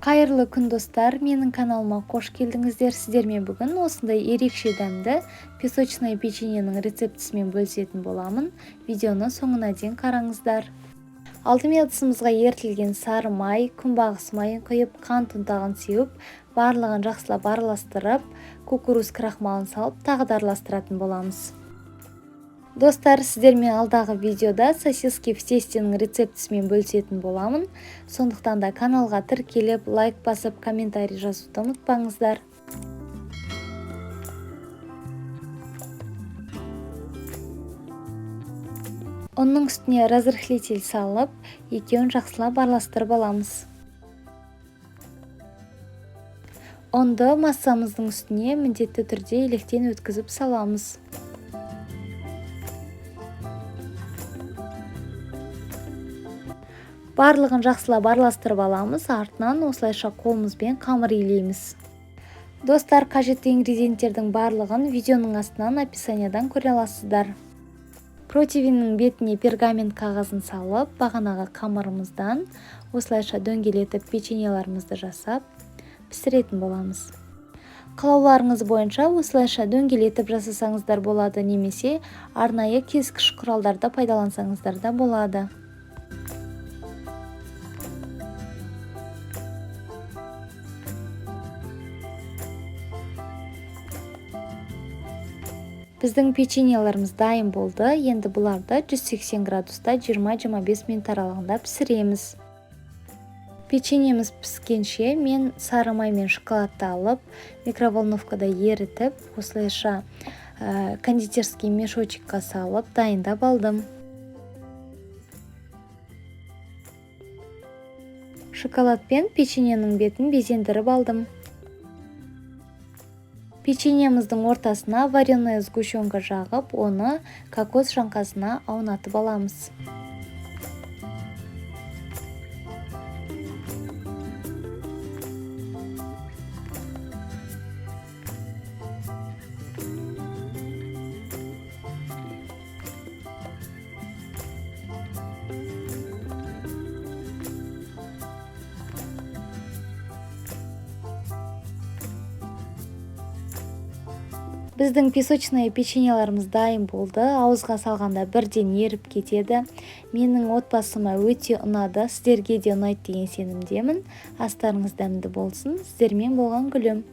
Қайырлы күн, достар! Менің каналыма қош келдіңіздер. Сіздермен бүгін осындай ерекше дәмді песочное печеньенің рецептісімен бөлісетін боламын. Видеоны соңына дейін қараңыздар. Алдымен ыдысымызға ерітілген сары май, күнбағыс майын құйып, қант ұнтағын сеуіп, барлығын жақсылап араластырып, кукуруз крахмалын салып, тағы да араластыратын боламыз. Достар, сіздермен алдағы видеода сосиски в тестенің рецептісімен бөлісетін боламын. Сондықтан да каналға тіркеліп, лайк басып, комментарий жазуды ұмытпаңыздар. Ұнның үстіне разрыхлитель салып, екеуін жақсылап араластырып аламыз. Ұнды массамыздың үстіне міндетті түрде електен өткізіп саламыз. Барлығын жақсылап араластырып аламыз, артынан осылайша қолымызбен қамыр илейміз. Достар, қажетті ингредиенттердің барлығын видеоның астынан, описаниядан көре аласыздар. Противеннің бетіне пергамент қағазын салып, бағанағы қамырымыздан осылайша дөңгелетіп печеньеларымызды жасап, пісіретін боламыз. Қалауларыңыз бойынша осылайша дөңгелетіп жасасаңыздар болады, немесе арнайы кескіш құралдарды пайдалансаңыздар да болады. Біздің печеньелеріміз дайын болды. Енді бұларды 180 градуста 20-25 минут аралығында пісіреміз. Печеньеміз піскенше мен сары май мен шоколадты алып, микроволновкада ерітіп, осылайша кондитерский мешочекқа салып дайындап алдым. Шоколадпен печеньенің бетін безендіріп алдым. Печеньеміздің ортасына вареная сгущенка жағып, оны кокос жаңқасына аунатып аламыз. Біздің песочное печеньеларымыз дайын болды. Ауызға салғанда бірден еріп кетеді. Менің отбасыма өте ұнады. Сіздерге де ұнайды деген сенімдемін. Астарыңыз дәмді болсын. Сіздермен болған Гүлім.